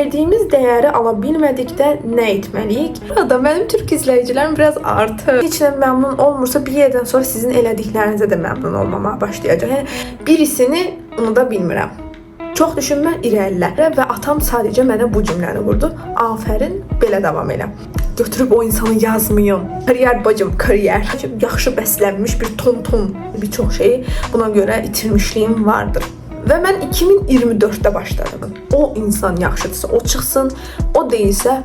Verdiyimiz dəyəri ala bilmədikdə nə etməliyik? Burada mənim türk izləyicilərim biraz artır. Heç nə məmnun olmursa, bir yerdən sonra sizin elədiklərinizə də məmnun olmamağa başlayacaq. Yəni birisini unuda bilmirəm. Çox düşünmə, irəlilə. Və atam sadəcə mənə bu cümləni qurdu. "Afərin, belə davam elə." Götürüb o insanı yazmayın. Kariyer bacım, kariyer. Yaxşı bəslənmiş bir ton-ton bir çox şeyi buna görə itirmişliyim vardır. Və mən 2024-də başladım. O insan yaxşıdırsa, o çıxsın, o deyilsə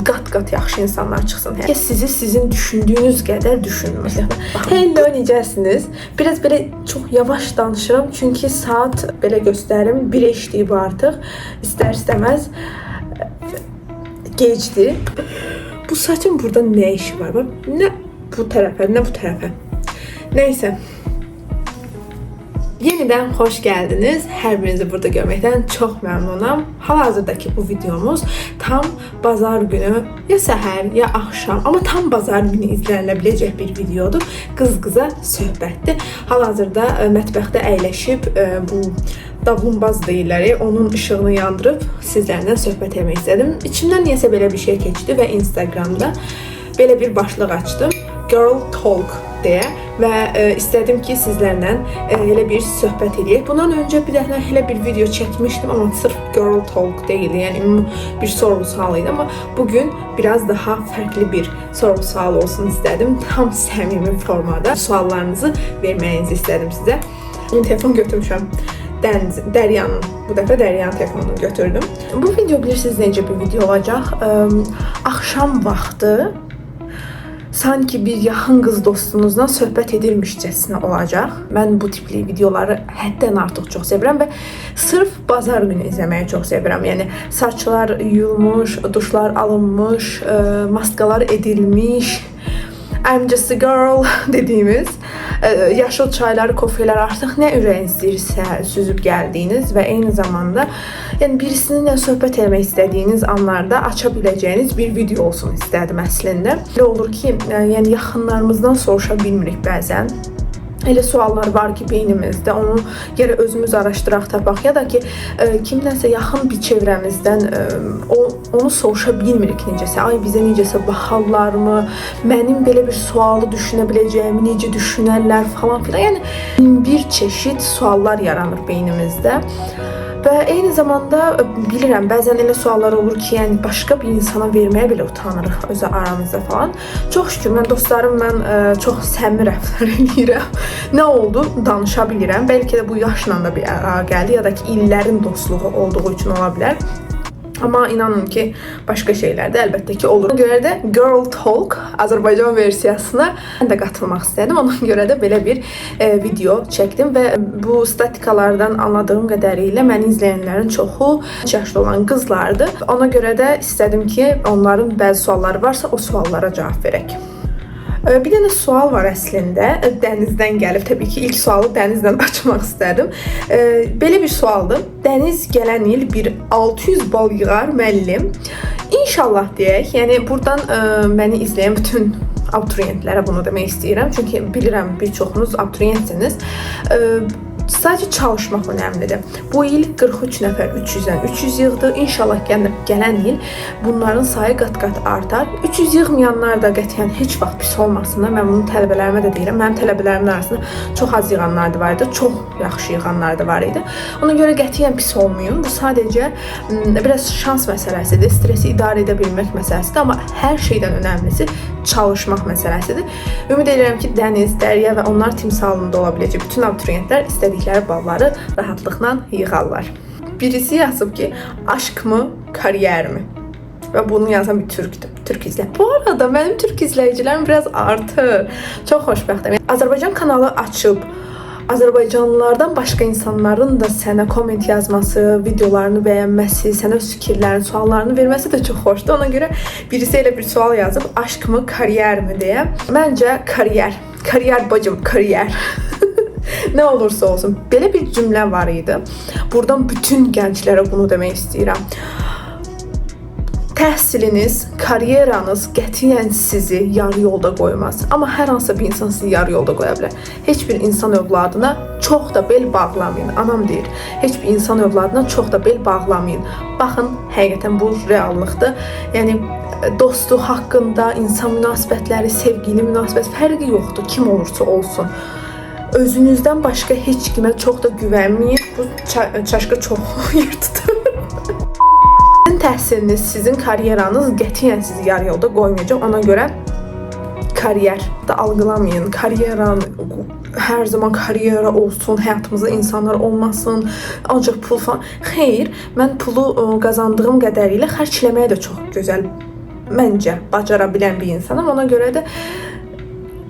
qat-qat yaxşı insanlar çıxsın. Hər kəs sizi sizin düşündüyünüz qədər düşünmür. Hello, necəsiniz? Biraz belə çox yavaş danışıram, çünki saat belə göstərim 1 eşliyib artıq. İstər-istəməz gecdir. Bu saçın burada nə işi var? Bax, nə bu tərəfə, nə bu tərəfə. Neyse. Yeniden hoş geldiniz. Hər birinizi burada görməkdən çox məmnunam. Hal-hazırdakı bu videomuz tam bazar günü, ya səhər, ya axşam, amma tam bazar günü izlənilə biləcək bir videodur. Qız qıza söhbətdir. Hal-hazırda mətbəxdə əyləşib bu davlumbaz deyirlər, onun işığını yandırıb sizlərlə söhbət etmək istədim. İçimdən niyəsə belə bir şey keçdi və Instagramda belə bir başlıq açdım. Girl Talk deyə və istədim ki, sizlərlə elə bir söhbət eləyək. Bundan öncə bir dəfə elə bir video çəkmişdim, amma sırf Girl Talk deyildi. Yəni ümumi bir sorğu-sual idi, amma bugün biraz daha fərqli bir sorğu-sual olsun istədim. Tam səmimi formada suallarınızı verməyinizi istədim sizə. Telefon götürmüşəm. Dəniz, Dəryanın, bu dəfə Dəryanın telefonunu götürdüm. Bu video bilirsiniz necə bir video olacaq? Axşam vaxtı sanki bir yaxın qız dostunuzla söhbət edirmişcəsinə olacaq. Mən bu tipli videoları həddən artıq çox sevirəm və sırf bazar günü izləməyi çox sevirəm. Yəni saçlar yuyulmuş, duşlar alınmış, maskalar edilmiş, I'm just a girl dediyimiz yaşıl çaylar, kofelər, artıq nə ürəyiniz istəyirsə süzüb gəldiyiniz və eyni zamanda yəni birisininlə söhbət etmək istədiyiniz anlarda aça biləcəyiniz bir video olsun istədim əslində. Elə olur ki, yəni yaxınlarımızdan soruşa bilmirik bəzən. Elə suallar var ki, beynimizdə onu gərək özümüz araşdıraq, tapaq, ya da ki, kimdənsə yaxın bir çevrəmizdən onu soruşa bilmirik necəsə. Ay, bizə necəsə baxarlarmı? Mənim belə bir sualı düşünə biləcəyimi necə düşünərlər falan filan. Yəni bir çeşid suallar yaranır beynimizdə. Və eyni zamanda bilirəm, bəzən elə suallar olur ki, yəni başqa bir insana verməyə belə utanırıq öz aramızda falan. Çox şükür mən dostlarımla çox səmimi rəftar eləyirəm. Nə oldu? Danışa bilirəm. Bəlkə də bu yaşla da bir əlaqəli, ya da ki, illərin dostluğu olduğu üçün ola bilər. Amma inanın ki, başqa şeylər də əlbəttə ki, olur. Ona görə də Girl Talk Azərbaycan versiyasına mən də qatılmaq istədim. Ona görə də belə bir video çəkdim və bu statistikalardan anladığım qədərilə məni izləyənlərin çoxu yaşlı olan qızlardır. Ona görə də istədim ki, onların bəzi sualları varsa, o suallara cavab verək. Bir dənə sual var əslində. Dənizdən gəlib. Təbii ki, ilk sualı Dənizdən açmaq istərdim. Belə bir sualdır. Dəniz gələn il bir 600 bal yığar müəllim. İnşallah deyək. Yəni buradan məni izləyən bütün abituriyentlərə bunu demək istəyirəm. Çünki bilirəm, bir çoxunuz abituriyentsiniz. Sadəcə çalışmaq önəmlidir. Bu il 43 nəfər 300-dən 300 yığdı. İnşallah gələn il bunların sayı qat-qat artar. 300 yığmayanlar da qətiyyən heç vaxt pis olmasınlar. Mən bunu tələbələrimə də deyirəm. Mənim tələbələrimin arasında çox az yığanlar da var idi, çox yaxşı yığanlar da var idi. Ona görə qətiyyən pis olmayın. Bu sadəcə biraz şans məsələsidir, stresi idarə edə bilmək məsələsidir, amma hər şeydən önəmlisi çalışmaq məsələsidir. Ümid edirəm ki, Dəniz, Dərya və onlar timsalında ola biləcək bütün abituriyentlər istədikləri balları rahatlıqla yığarlar. Birisi yazıb ki, aşk mı, kariyer mi? Və bunu yazan bir türkdür. Türk izlə. Bu arada mənim türk izləyicilərim biraz artır. Çox xoşbəxtəm. Azərbaycan kanalı açıb Azərbaycanlılardan başqa insanların da sənə komment yazması, videolarını bəyənməsi, sənə öz fikirlərini, suallarını verməsi də çox xoşdur. Ona görə birisi elə bir sual yazıb, aşk mı, kariyer mi deyə. Məncə kariyer. Kariyer bacım, kariyer. Nə olursa olsun. Belə bir cümlə var idi. Buradan bütün gənclərə bunu demək istəyirəm. Təhsiliniz, karyeranız qətiyyən sizi yarı yolda qoymaz. Amma hər hansısa bir insan sizi yarı yolda qoya bilər. Heç bir insan övladına çox da bel bağlamayın. Anam deyir, heç bir insan övladına çox da bel bağlamayın. Baxın, həqiqətən bu reallıqdır. Yəni dostu haqqında, insan münasibətləri, sevgili münasibət fərqi yoxdur, kim olursa olsun. Özünüzdən başqa heç kimə çox da güvənməyin. Bu çaşka çox yer tutur. Sizin təhsiliniz, sizin karyeranız qətiyyən sizi yarı yolda qoymayacaq. Ona görə kariyer də algılamayın. Karyeran hər zaman karyera olsun, həyatımızda insanlar olmasın, ancaq pul falan. Xeyr, mən pulu qazandığım qədərilə xərcləməyə də çox gözəl məncə bacara bilən bir insanam. Ona görə də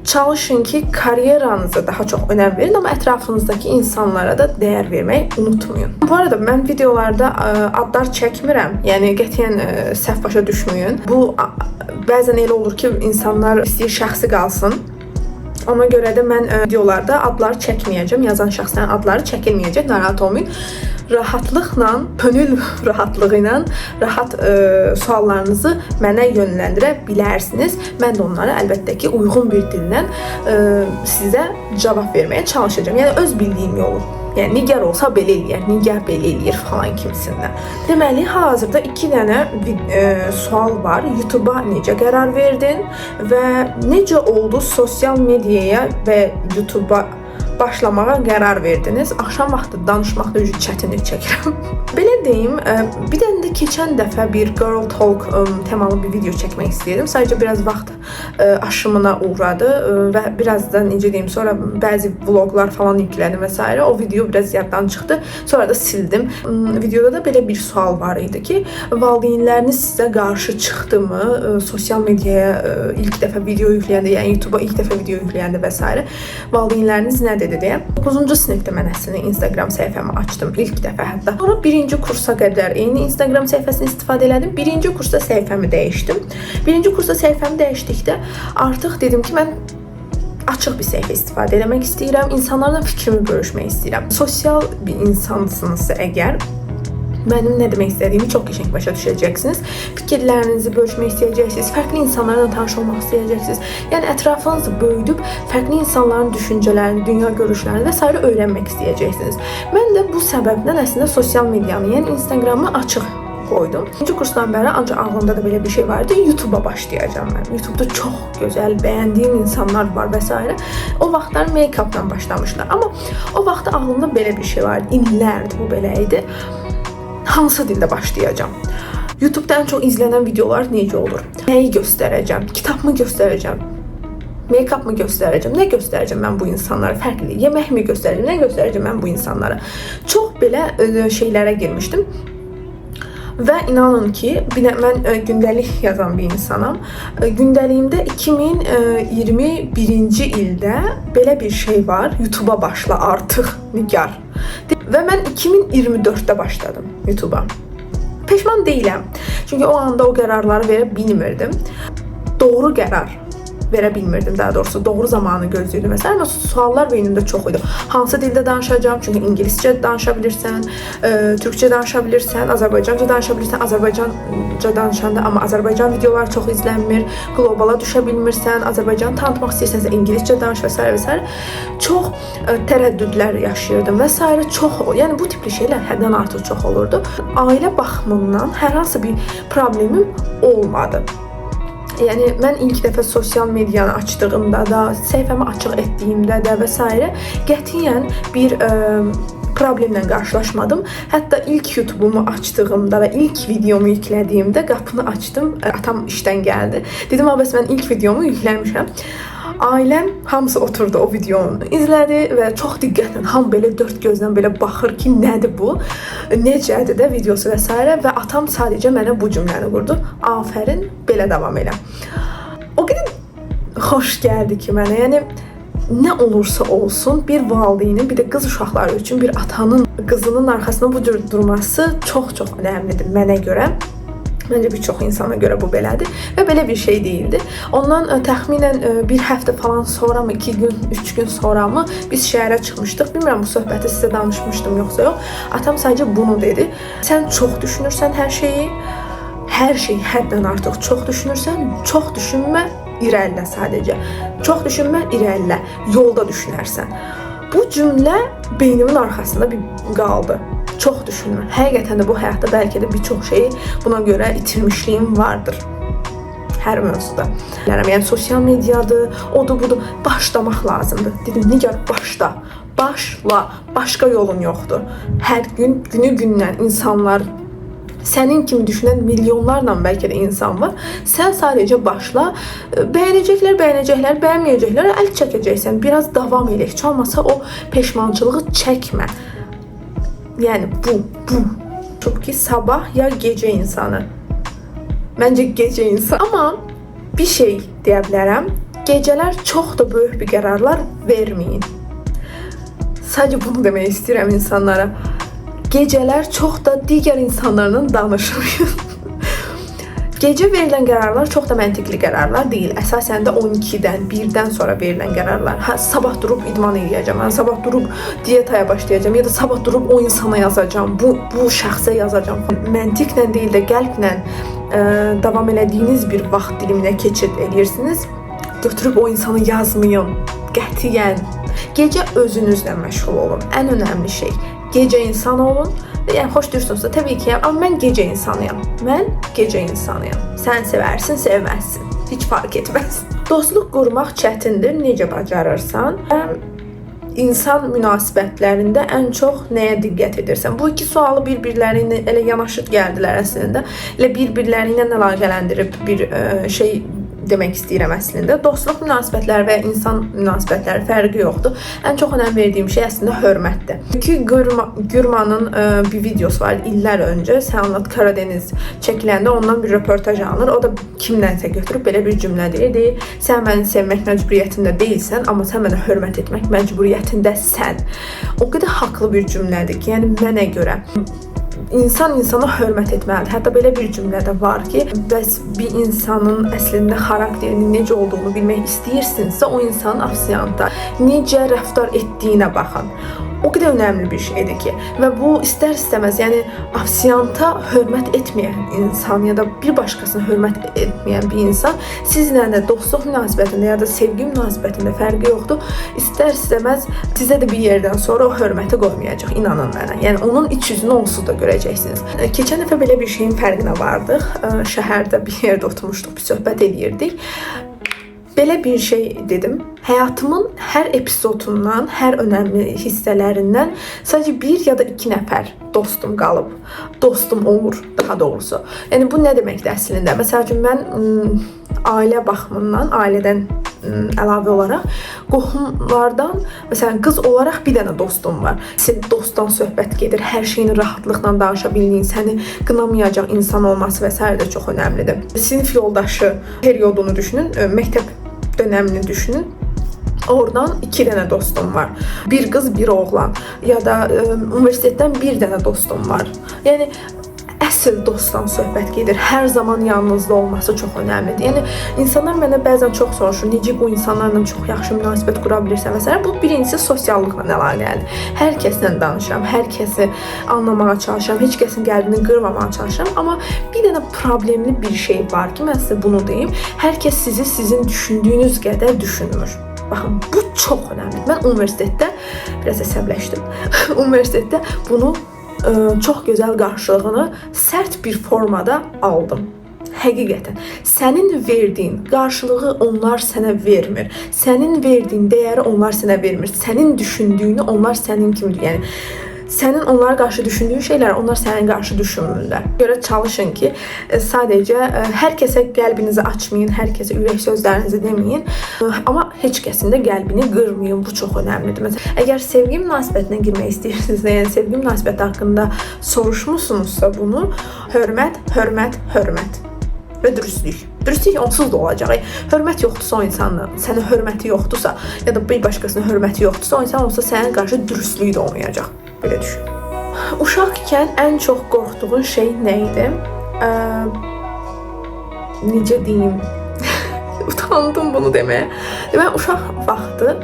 çalışın ki, karyeranıza daha çox önəm verin, amma ətrafınızdakı insanlara da dəyər verməyi unutmayın. Bu arada mən videolarda adlar çəkmirəm. Yəni qətiyyən səhv başa düşməyin. Bu bəzən elə olur ki, insanlar istəyir şəxsi qalsın. Ona görə də mən videolarda adları çəkməyəcəm. Yazan şəxslərin adları çəkilməyəcək. Narahat olmayın. Rahatlıqla, könül rahatlığı ilə rahat suallarınızı mənə yönləndirə bilərsiniz. Mən də onlara əlbəttə ki, uyğun bir dillə sizə cavab verməyə çalışacağam. Yəni öz bildiyim yolu. Yəni Nigar olsa belə eləyər, Nigar belə eləyir falan kimisindən. Deməli, hal-hazırda 2 dənə sual var. YouTube-a necə qərar verdin və necə oldu sosial mediaya və YouTube-a başlamağa qərar verdiniz? Axşam vaxtı danışmaqda çətinlik çəkirəm. Belə deyim, bir dənə də keçən dəfə bir Girl Talk temalı bir video çəkmək istəyirdim. Sadəcə biraz vaxt aşımına uğradı və biraz da necə deyim, sonra bəzi vloqlar falan yüklədim və s. O video biraz yaddan çıxdı. Sonra da sildim. Videoda da belə bir sual var idi ki, valideynləriniz sizə qarşı çıxdı mı? Sosial mediaya ilk dəfə video yükləyəndə, yəni YouTube-a ilk dəfə video yükləyəndə və s. Valideynləriniz nə dedi deyə. 9-cu sinifdə mən əslində Instagram səhifəmi açdım ilk dəfə hətta. Sonra birinci kursa qədər eyni Instagram səhifəsini istifadə elədim. Birinci kursda səhifəmi dəyişdim. Birinci kursda səhifəmi dəyişdikdə artıq dedim ki, mən açıq bir səhifə istifadə eləmək istəyirəm. İnsanlarla fikrimi bölüşmək istəyirəm. Sosial bir insansınızsa əgər, mənim nə demək istədiyimi çox qəşəng başa düşəcəksiniz. Fikirlərinizi bölüşmək istəyəcəksiniz, fərqli insanlarla tanış olmaq istəyəcəksiniz. Yəni ətrafınızı böyüdüb fərqli insanların düşüncələrini, dünya görüşlərini və sairə öyrənmək istəyəcəksiniz. Mən də bu səbəbdən əslində sosial medianı, yəni Instagramı açıq qoydum. İkinci kursdan bəri ancaq ağlımda da belə bir şey var idi. YouTube-a başlayacağam mən. YouTube-da çox gözəl, bəyəndiyim insanlar var və s. O vaxtlar make-updan başlamışlar. Amma o vaxt ağlımda belə bir şey var idi. İllərdir bu belə idi. Hansı dildə başlayacağam? YouTube-da ən çox izlənən videolar necə olur? Nəyi göstərəcəm? Kitab mı göstərəcəm? Make-up mı göstərəcəm? Nə göstərəcəm mən bu insanlara? Fərqli. Yemək mi göstərəcəm? Nə göstərəcəm mən bu insanlara? Çox belə şeylərə girmişdim. Və inanın ki, mən gündəlik yazan bir insanam. Gündəliyimdə 2021-ci ildə belə bir şey var. YouTube-a başla artıq Nigar. Və mən 2024-də başladım YouTube-a. Peşman deyiləm. Çünki o anda o qərarları verə bilmirdim. Doğru qərar verə bilmirdim, daha doğrusu doğru zamanı gözləyirdim və sairə. Amma suallar beynimdə çox idi. Hansı dildə danışacağam? Çünki ingiliscə danışa bilirsən, türkcə danışa bilirsən, Azərbaycanca danışa bilirsən. Azərbaycanca danışanda amma Azərbaycan videoları çox izlənmir, qlobala düşə bilmirsən, Azərbaycanı tanıtmaq istəyirsənsə ingiliscə danış və sairə və sairə. Çox tərəddüdlər yaşayırdım və sairə, çox, yəni bu tipli şeylər həddən artıq çox olurdu. Ailə baxımından hər hansı bir problemim olmadı. Yəni mən ilk dəfə sosial medianı açdığımda da, səhifəmi açıq etdiyimdə də və sairə qətiyyən bir problemlə qarşılaşmadım. Hətta ilk YouTube-umu açdığımda və ilk videomu yüklədiyimdə qapını açdım. Atam işdən gəldi. Dedim, "A, bəs mən ilk videomu yükləmişəm." Ailəm hamısı oturdu, o videonu izlədi və çox diqqətlə, hamı belə dörd gözlə belə baxır ki, nədir bu? Necədir də videosu və sairə və atam sadəcə mənə bu cümləni qurdu: "Afərin, belə davam elə." O qədər xoş gəldi ki mənə. Yəni nə olursa olsun bir valideynin, bir də qız uşaqları üçün bir atanın qızının arxasında bu cür durması çox-çox önəmlidir mənə görə. Məncə bir çox insana görə bu belədir və belə bir şey deyildi. Ondan təxminən bir həftə falan sonra mı, 2 gün, 3 gün sonra mı biz şəhərə çıxmışdıq. Bilmirəm bu söhbəti sizə danışmışdım yoxsa yox. Atam sadəcə bunu dedi: "Sən çox düşünürsən hər şeyi. Hər şey həddən artıq çox düşünürsən, çox düşünmə, irəlilə sadəcə. Çox düşünmə, irəlilə. Yolda düşünərsən. Bu cümlə beynimin arxasında bir qaldı. Çox düşünmə. Həqiqətən də bu həyatda bəlkə də bir çox şeyi buna görə itirmişliyim vardır. Hər mövzuda. Yəni sosial mediadır, odur, budur. Başlamaq lazımdır. Dedim, Nigar, başla. Başla. Başqa yolun yoxdur. Hər gün, günü gündən insanlar, sənin kimi düşünən milyonlarla bəlkə də insan var. Sən sadəcə başla. Bəyənəcəklər, bəyənəcəklər, bəyənməyəcəklər, əl çəkəcəksən. Biraz davam elə. Heç olmasa o peşmançılığı çəkmə. Yəni bu. Çox ki, sabah ya gecə insanı. Məncə gecə insanı. Amma bir şey deyə bilərəm. Gecələr çox da böyük bir qərarlar verməyin. Sadəcə bunu demək istəyirəm insanlara. Gecələr çox da digər insanlarla danışmayın. Gecə verilən qərarlar çox da məntiqli qərarlar deyil. Əsasən də 12-dən, 1-dən sonra verilən qərarlar. Hə, sabah durub idman eləyəcəm, mən sabah durub diyetaya başlayacağam ya da sabah durub o insana yazacağam, bu şəxsə yazacağam. Məntiqlə deyil də qəlblə davam elədiyiniz bir vaxt diliminə keçid eləyirsiniz. Götürüb o insanı yazmayın. Qətiyyən. Gecə özünüzlə məşğul olun. Ən önəmli şey. Gecə insanı olun. Yəni xoşlayırsınızsa təbii ki, amma mən gecə insanıyam. Mən gecə insanıyam. Sən sevərsin, sevməzsin. Heç fark etməz. Dostluq qurmaq çətindir. Necə bacarırsan? İnsan münasibətlərində ən çox nəyə diqqət edirsən? Bu iki sualı bir-birləri ilə elə yanaşı gəldilər əslində. Elə bir-birləri ilə əlaqələndirib bir şey demək istəyirəm əslində. Dostluq münasibətləri və insan münasibətləri fərqi yoxdur. Ən çox önəm verdiyim şey əslində hörmətdir. Çünki Gürmanın bir videosu var illər öncə. Sən Anlat Karadeniz çəkiləndə ondan bir röportaj alınır. O da kimdənsə götürüb belə bir cümlə deyir. Deyir, sən məni sevmək məcburiyyətində deyilsən, amma sən mənə hörmət etmək məcburiyyətindəsən. O qədər haqlı bir cümlədir ki, yəni mənə görə İnsan insana hörmət etməlidir. Hətta belə bir cümlə də var ki, bəs bir insanın əslində xarakterinin necə olduğunu bilmək istəyirsinizsə, o insanın ofisiantda necə rəftar etdiyinə baxın. O qədər önəmli bir şeydir ki, və bu istər-istəməz, yəni ofisianta hörmət etməyən insan ya da bir başqasına hörmət etməyən bir insan sizlə də dostluq münasibətində ya da sevgi münasibətində fərqi yoxdur. İstər-istəməz sizə də bir yerdən sonra o hörməti qoymayacaq, inanın mənə. Yəni onun iç yüzünü onsuz da görəcəksiniz. Keçən dəfə belə bir şeyin fərqinə vardıq. Şəhərdə bir yerdə oturmuşduq, bir söhbət eləyirdik. Belə bir şey dedim. Həyatımın hər epizodundan, hər önəmli hissələrindən sadəcə bir ya da iki nəfər dostum qalıb. Dostum olur, daha doğrusu. Yəni bu nə deməkdir əslində? Məsəl üçün mən ailə baxımından, ailədən əlavə olaraq qohumlardan, məsələn qız olaraq bir dənə dostum var. Sən dostdan söhbət gedir, hər şeyini rahatlıqla danışa bildiyin, səni qınamayacaq insan olması və s. də çox önəmlidir. Sinif yoldaşı periodunu düşünün, məktəb dönəmini düşünün. Oradan 2 dənə dostum var. Bir qız, bir oğlan. Ya da universitetdən bir dənə dostum var. Yəni əsl dostdan söhbət gedir. Hər zaman yanınızda olması çox önəmlidir. Yəni insanlar mənə bəzən çox soruşur, necə bu insanlarla çox yaxşı münasibət qura bilirsən və s. Bu birincisi sosiallıqla əlaqəlidir. Hər kəslə danışıram, hər kəsi anlamağa çalışıram, heç kəsin qəlbini qırmamağa çalışıram, amma bir dənə problemli bir şey var ki, mən sizə bunu deyim. Hər kəs sizi sizin düşündüyünüz qədər düşünmür. Baxın, bu çox önəmlidir. Mən universitetdə biraz əsəbləşdim. Universitetdə bunu çox gözəl qarşılığını sərt bir formada aldım. Həqiqətən sənin verdiyin qarşılığı onlar sənə vermir. Sənin verdiyin dəyəri onlar sənə vermir. Sənin düşündüyünü onlar sənin kimi, yəni sənin onlara qarşı düşündüyün şeyləri onlar sənin qarşı düşünmürlər. Görə çalışın ki, sadəcə hər kəsə qəlbinizi açmayın, hər kəsə ürək sözlərinizi deməyin, amma heç kəsin də qəlbini qırmayın. Bu çox önəmlidir. Məsələn, əgər sevgi münasibətinə girmək istəyirsinizsə, yəni sevgi münasibəti haqqında soruşmusunuzsa bunu, hörmət, hörmət, hörmət və dürüstlük. Dürüstlük onsuz da olacaq. Hörmət yoxdursa o insanın, sənə hörməti yoxdursa ya da bir başqasına hörməti yoxdursa, o insan olsa sənin qarşı dürüstlüyü də olmayacaq. Belə düşün. Uşaq ikən ən çox qorxduğun şey nə idi? Necə deyim? Utandım bunu deməyə. Deməli, uşaq vaxtı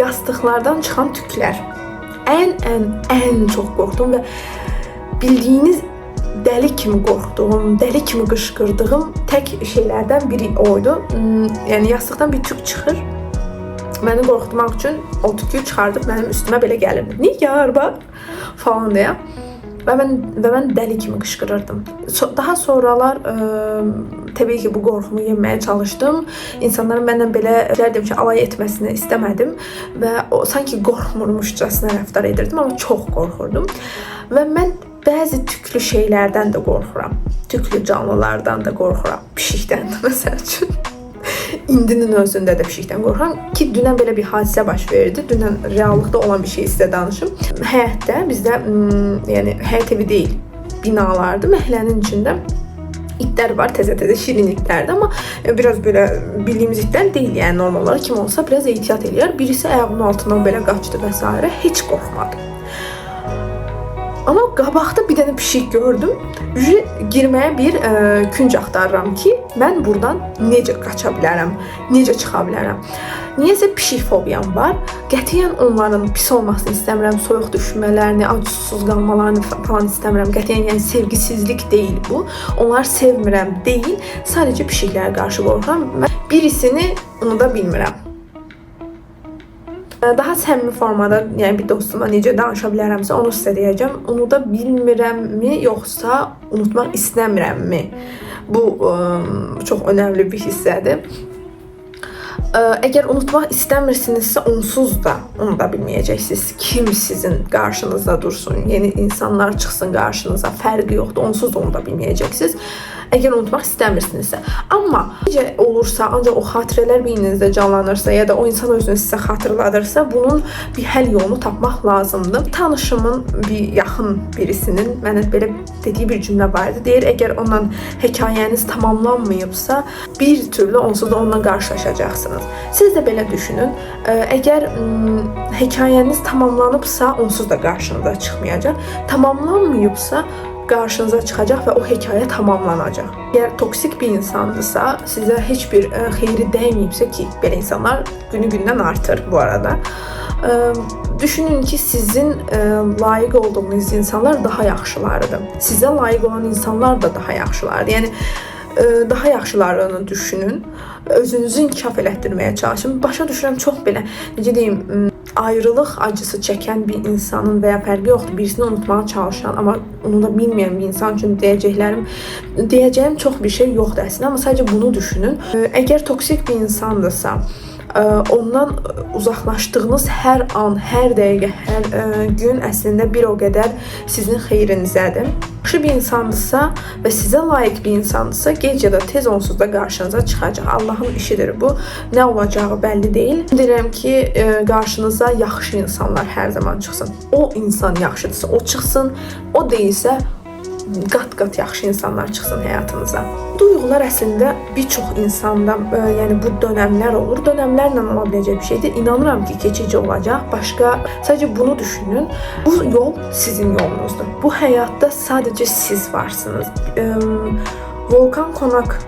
yastıqlardan çıxan tüklər. Ən çox qorxdum və bildiyiniz Dəli kimi qorxduğum, dəli kimi qışqırdığım tək şeylərdən biri o idi. Yəni yastıqdan bir tük çıxır. Məni qorxutmaq üçün o tükü çıxardıb mənim üstümə belə gəlirdi. Nigar bax falan deyə. Və mən dəli kimi qışqırırdım. Daha sonralar təbii ki, bu qorxumu yenməyə çalışdım. İnsanların məndən belə dedim ki, alay etməsini istəmədim və o sanki qorxmurmuşcasına rəftar edirdim, amma çox qorxurdum. Və mən bəzi tüklü şeylərdən də qorxuram. Tüklü canlılardan da qorxuram. Pişikdən də məsəl üçün. İndinin özündə də pişikdən qorxuram ki, dünən belə bir hadisə baş verdi. Dünən reallıqda olan bir şey sizə danışım. Həyətdə bizdə, yəni həyət evi deyil, binalardır. Məhəllənin içində itlər var, təzə-təzə şirin itlərdir, amma biraz belə bildiyimiz itlər deyil, yəni normal olaraq kim olsa biraz ehtiyat eləyər. Birisi ayağımın altından belə qaçdı və s. Heç qorxmadım. Amma qabaqda bir dənə pişik gördüm. Girməyə bir künc axtarıram ki, mən buradan necə qaça bilərəm, necə çıxa bilərəm. Niyəsə pişik fobiyam var. Qətiyyən onların pis olmasını istəmirəm, soyuq düşmələrini, ac-susuz qalmalarını falan istəmirəm. Qətiyyən, yəni sevgisizlik deyil bu. Onları sevmirəm deyil, sadəcə pişiklərə qarşı qorxuram. Mən birisini unuda bilmirəm. Daha səmimi formada, yəni bir dostuma necə danışa bilərəmsə, onu sizə deyəcəm. Unuda bilmirəmmi, yoxsa unutmaq istəmirəmmi? Bu çox önəmli bir hissədir. Əgər unutmaq istəmirsinizsə, onsuz da unuda bilməyəcəksiniz. Kim sizin qarşınızda dursun, yeni insanlar çıxsın qarşınıza, fərqi yoxdur, onsuz da unuda bilməyəcəksiniz. Əgər unutmaq istəmirsinizsə. Amma necə olursa, ancaq o xatirələr beyninizdə canlanırsa, ya da o insan özünü sizə xatırladırsa, bunun bir həll yolunu tapmaq lazımdır. Tanışımın bir yaxın birisinin mənə belə dediyi bir cümlə var idi. Deyir, əgər onunla hekayəniz tamamlanmayıbsa, bir türlü onsuz da onunla qarşılaşacaqsınız. Siz də belə düşünün. Əgər hekayəniz tamamlanıbsa, onsuz da qarşınıza çıxmayacaq. Tamamlanmayıbsa, qarşınıza çıxacaq və o hekayə tamamlanacaq. Əgər toksik bir insandırsa, sizə heç bir xeyri dəyməyibsə ki, belə insanlar günü-gündən artır bu arada. Düşünün ki, sizin layiq olduğunuz insanlar daha yaxşılarıdır. Sizə layiq olan insanlar da daha yaxşılardır. Yəni daha yaxşılarını düşünün. Özünüzü inkişaf elətdirməyə çalışın. Başa düşürəm, çox belə, necə deyim, ayrılıq acısı çəkən bir insanın və ya fərqi yoxdur, birisini unutmağa çalışan, amma unuda bilməyən bir insan üçün deyəcəyim çox bir şey yoxdur əslində, amma sadəcə bunu düşünün. Əgər toksik bir insandırsa, ondan uzaqlaşdığınız hər an, hər dəqiqə, hər gün əslində bir o qədər sizin xeyrinizədir. Yaxşı bir insandırsa və sizə layiq bir insandırsa, gec ya da tez onsuz da qarşınıza çıxacaq. Allahın işidir bu. Nə olacağı bəlli deyil. Deyirəm ki, qarşınıza yaxşı insanlar hər zaman çıxsın. O insan yaxşıdırsa o çıxsın, o deyilsə qat-qat yaxşı insanlar çıxsın həyatınıza. Duyğular əslində bir çox insanda, yəni bu dönəmlər olur. Dönəmlərlə ola biləcək bir şeydir. İnanıram ki, keçici olacaq. Başqa, sadəcə bunu düşünün. Bu yol sizin yolunuzdur. Bu həyatda sadəcə siz varsınız. Volkan Konak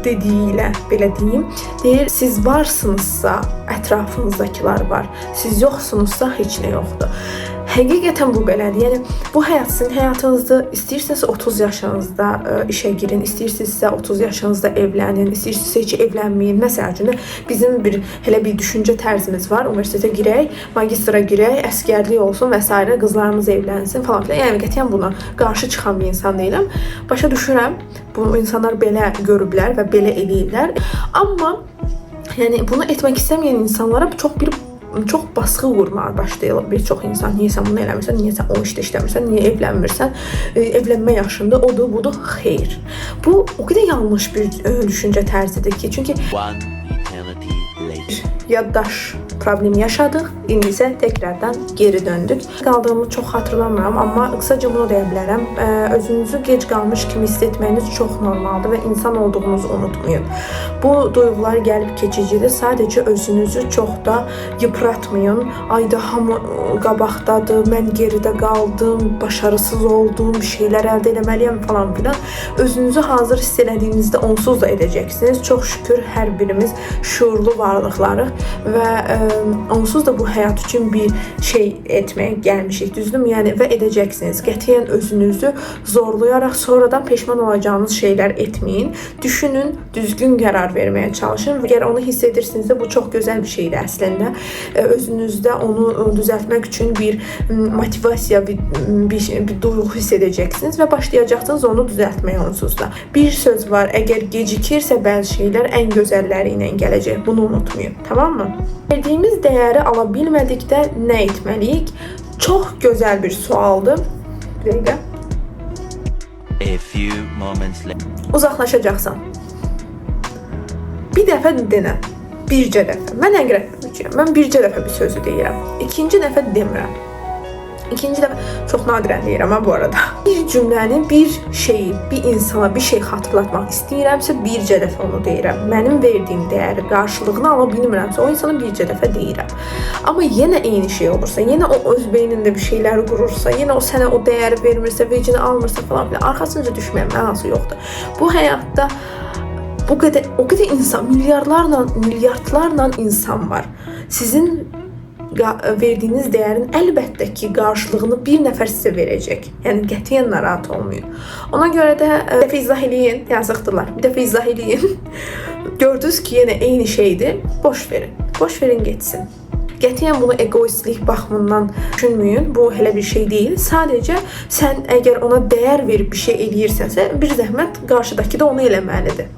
dediyi ilə belə deyim, deyir, siz varsınızsa ətrafınızdakılar var. Siz yoxsunuzsa heç nə yoxdur. Həqiqətən bu belədir. Yəni bu həyat sizin həyatınızdır. İstəyirsinizsə 30 yaşınızda işə girin, istəyirsinizsə 30 yaşınızda evlənin, istəyirsinizsə heç evlənməyin. Məsəl üçün bizim bir elə bir düşüncə tərzimiz var. Universitetə girək, magistra girək, əsgərlik olsun və s. qızlarımız evlənsin falan filan. Yəni qətiyyən buna qarşı çıxan bir insan deyiləm. Başa düşürəm. Bunu insanlar belə görüblər və belə eləyirlər. Amma yəni bunu etmək istəməyən insanlara çox baskı vurmağa başlayırlar bir çox insan. Niyə sən bunu eləmirsən, niyə sən o işdə işləmirsən, niyə evlənmirsən, evlənmə yaşında odur, budur, xeyr. Bu o qədər yanlış bir düşüncə tərzidir ki, çünki yaddaş problemi yaşadıq, indi isə tekrardan geri döndük. Qaldığımı çox xatırlamıram, amma qısaca bunu deyə bilərəm. Özünüzü gec qalmış kimi hiss etməyiniz çox normaldır və insan olduğunuzu unutmayın. Bu duyğular gəlib keçicidir. Sadəcə özünüzü çox da yıpratmayın. Ayda hamı qabaqdadır, mən geridə qaldım, başarısız oldum, bir şeylər əldə eləməliyəm falan filan. Özünüzü hazır hiss elədiyinizdə onsuz da edəcəksiniz. Çox şükür hər birimiz şuurlu varlıqlarıq. Və onsuz da bu həyat üçün bir şey etməyə gəlmişik, düzdürmü? Yəni və edəcəksiniz. Qətiyyən özünüzü zorlayaraq sonradan peşman olacağınız şeylər etməyin. Düşünün, düzgün qərar verməyə çalışın. Əgər onu hiss edirsinizsə, bu çox gözəl bir şeydir əslində. Özünüzdə onu düzəltmək üçün bir motivasiya, bir duyğu hiss edəcəksiniz və başlayacaqsınız onu düzəltməyə onsuz da. Bir söz var, əgər gecikirsə bəzi şeylər ən gözəlləri ilə gələcək. Bunu unutmayın, tamam mı? Verdiyimiz dəyəri ala bilmədikdə nə etməliyik? Çox gözəl bir sualdır. Bir dəqiqə. A few moments later. Uzaqlaşacaqsan. Bir dəfə denə. Bircə dəfə. Mən əqrəb bürcüyəm. Mən bircə dəfə bir sözü deyirəm. İkinci dəfə demirəm. İkinci dəfə çox nadirən deyirəm ha bu arada. Bir cümləni, bir şeyi, bir insana bir şey xatırlatmaq istəyirəmsə, bircə dəfə onu deyirəm. Mənim verdiyim dəyəri qarşılığını ala bilmirəmsə, o insana bircə dəfə deyirəm. Amma yenə eyni şey olursa, yenə o öz beynində bir şeylər qurursa, yenə o sənə o dəyəri vermirsə, vecini almırsa falan filan, arxasınca düşməyə mənası yoxdur. Bu həyatda bu qədər, o qədər insan, milyardlarla, milyardlarla insan var. Sizin verdiyiniz dəyərin əlbəttə ki, qarşılığını bir nəfər sizə verəcək. Yəni qətiyyən narahat olmayın. Ona görə də bir dəfə izah eləyin, yazıqdırlar. Bir dəfə izah eləyin. Gördünüz ki, yenə eyni şeydir. Boş verin. Boş verin getsin. Qətiyyən bunu egoistlik baxımından düşünməyin. Bu elə bir şey deyil. Sadəcə sən əgər ona dəyər verib bir şey eləyirsənsə, bir zəhmət qarşıdakı da onu eləməlidir.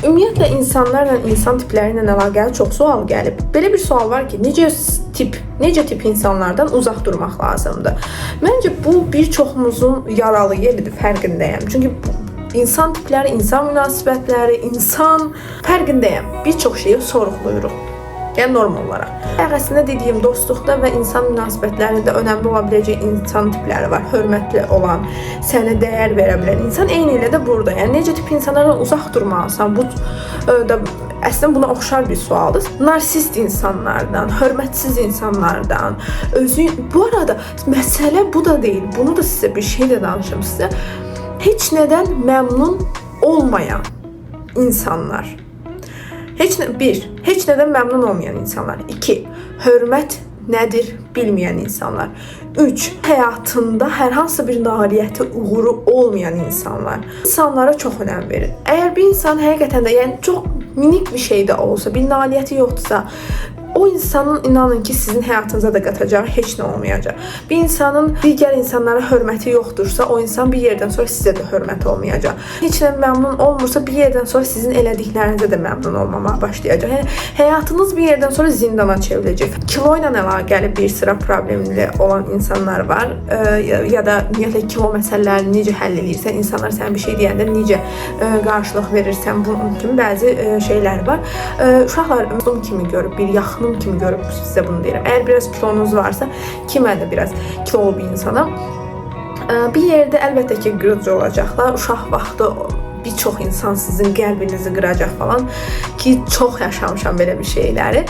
Ümumiyyətlə insanlarla, insan tipləri ilə əlaqəli çox sual gəlib. Belə bir sual var ki, necə tip insanlardan uzaq durmaq lazımdır? Məncə bu bir çoxumuzun yaralı yeridir, fərqindəyəm. Çünki insan tipləri, insan münasibətləri, insan fərqindəyəm. Bir çox şeyi sorğuluyuruq. Yəni normal olaraq. Əslində dediyim dostluqda və insan münasibətlərində önəmli ola biləcək insan tipləri var. Hörmətli olan, sənə dəyər verə bilən insan eyni ilə də burada. Yəni necə tip insanlardan uzaq durmalısan? Bu da əslində buna oxşar bir sualdır. Narsist insanlardan, hörmətsiz insanlardan, özü bu arada məsələ bu da deyil. Bunu da sizə bir şey də danışım sizə. Heç nədən məmnun olmayan insanlar. Bir, heç nədən məmnun olmayan insanlar. 2, hörmət nədir bilməyən insanlar. 3, həyatında hər hansı bir nailiyyəti, uğuru olmayan insanlar. İnsanlara çox önəm verin. Əgər bir insan həqiqətən də, yəni çox minik bir şey də olsa, bir nailiyyəti yoxdursa, o insanın inanın ki, sizin həyatınıza da qatacağı heç nə olmayacaq. Bir insanın digər insanlara hörməti yoxdursa, o insan bir yerdən sonra sizə də hörməti olmayacaq. Heç nə məmnun olmursa, bir yerdən sonra sizin elədiklərinizə də məmnun olmamağa başlayacaq. Yəni həyatınız bir yerdən sonra zindana çevriləcək. Kilo ilə əlaqəli bir sıra problemli olan insanlar var. Ya da ümumiyyətlə kilo məsələlərini necə həll eləyirsən, insanlar sənə bir şey deyəndə necə qarşılıq verirsən, bunun kimi bəzi şeylər var. Uşaqlar dostum kimi görüb, bir yaxınım kimi görüb sizə bunu deyirəm. Əgər biraz kilonuz varsa, ki mən də biraz kilolu bir insanam, bir yerdə əlbəttə ki, qırıcı olacaqlar. Uşaq vaxtı bir çox insan sizin qəlbinizi qıracaq falan ki, çox yaşamışam belə bir şeyləri.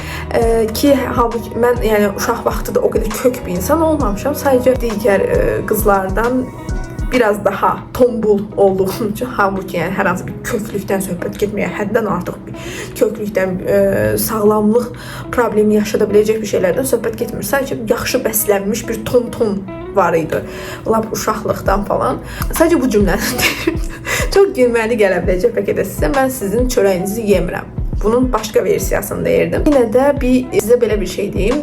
Ki halbuki mən yəni uşaq vaxtı da o qədər kök bir insan olmamışam. Sadəcə digər qızlardan biraz daha tombul olduğum üçün, halbuki yəni hər hansı bir köklükdən söhbət getmir, yəni həddən artıq bir köklükdən, sağlamlıq problemi yaşada biləcək bir şeylərdən söhbət getmir. Sadəcə yaxşı bəslənmiş bir ton-ton var idi. Lap uşaqlıqdan falan. Sadəcə bu cümləni deyirəm. Çox gülməli gələ biləcək bəlkə də sizə. Mən sizin çörəyinizi yemirəm. Bunun başqa versiyasını deyirdim. Yenə də sizə belə bir şey deyim.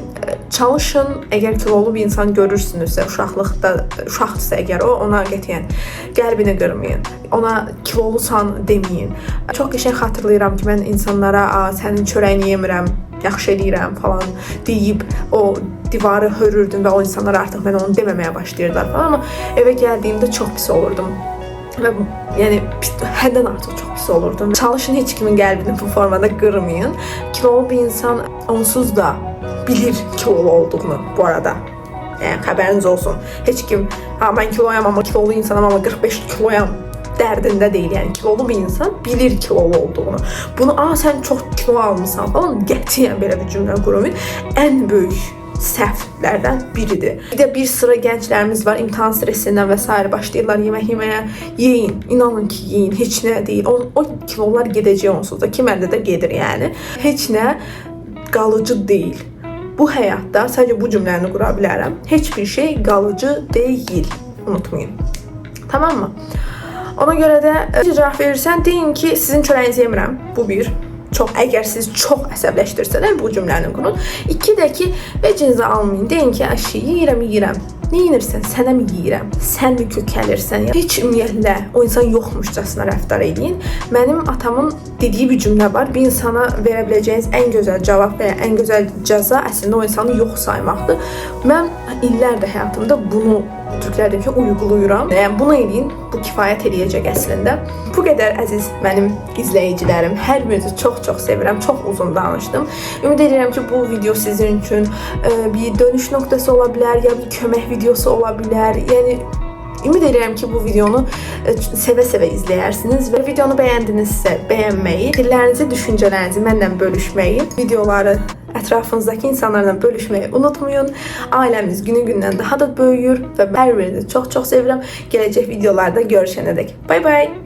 Çalışın, əgər kilolu bir insan görürsünüzsə, uşaqlıqda, uşaqdırsa əgər o, ona qətiyyən qəlbini qırmayın. Ona kilolusan deməyin. Çox qəşəng xatırlayıram ki, mən insanlara sənin çörəyini yemirəm, yaxşı eləyirəm falan deyib o divarı hörürdüm və o insanlar artıq mənə onu deməməyə başlayırdılar falan. Amma evə gəldiyimdə çox pis olurdum. Və yəni həddən artıq çox pis olurdum. Çalışın heç kimin qəlbini bu formada qırmayın. Kilolu bir insan onsuz da bilir kilolu olduğunu bu arada. Yəni xəbəriniz olsun. Heç kim, ha mən kiloyam amma kilolu insanam amma 45 kiloyam dərdində deyil. Yəni kilolu bir insan bilir kilolu olduğunu. Bunu, sən çox kilo almısan falan, qətiyyən belə bir cümlə qurmayın. Ən böyük səhvlərdən biridir. Bir də bir sıra gənclərimiz var, imtahan stresindən və sair başlayırlar yemək yeməyə. Yeyin, inanın ki, yeyin, heç nə deyil. O kilolar gedəcək onsuz da, ki məndə də gedir yəni. Heç nə qalıcı deyil. Bu həyatda sadəcə bu cümləni qura bilərəm. Heç bir şey qalıcı deyil. Unutmayın. Tamam mı? Ona görə də necə cavab verirsən, deyin ki, sizin çörəyinizi yemirəm. Bu bir. Çox əgər siz çox əsəbləşdirsələr bu cümləni qurun. İki də ki, vecinizə almayın. Deyin ki, əşi, yeyirəm, yeyirəm. Nə yeyirsən? Sənə mi yeyirəm? Sən mi kökəlirsən? Heç ümumiyyətlə o insan yoxmuşcasına rəftar eləyin. Mənim atamın dediyi bir cümlə var. Bir insana verə biləcəyiniz ən gözəl cavab və ya ən gözəl cəza əslində o insanı yox saymaqdır. Mən illərdir həyatımda bunu türklərdəki uyğulayıram. Yəni bunu eləyin, bu kifayət eləyəcək əslində. Bu qədər əziz mənim izləyicilərim. Hər birinizi çox-çox sevirəm. Çox uzun danışdım. Ümid edirəm ki, bu video sizin üçün bir dönüş nöqtəsi ola bilər, ya bir kömək videosu ola bilər. Yəni ümid edirəm ki, bu videonu sevə-sevə izləyərsiniz və videonu bəyəndinizsə bəyənməyi, fikirlərinizi, düşüncələrinizi mənlə bölüşməyi, videoları ətrafınızdakı insanlarla bölüşməyi unutmayın. Ailəmiz günü-gündən daha da böyüyür və hər birinizi çox-çox sevirəm. Gələcək videolarda görüşənədək. Bay bay.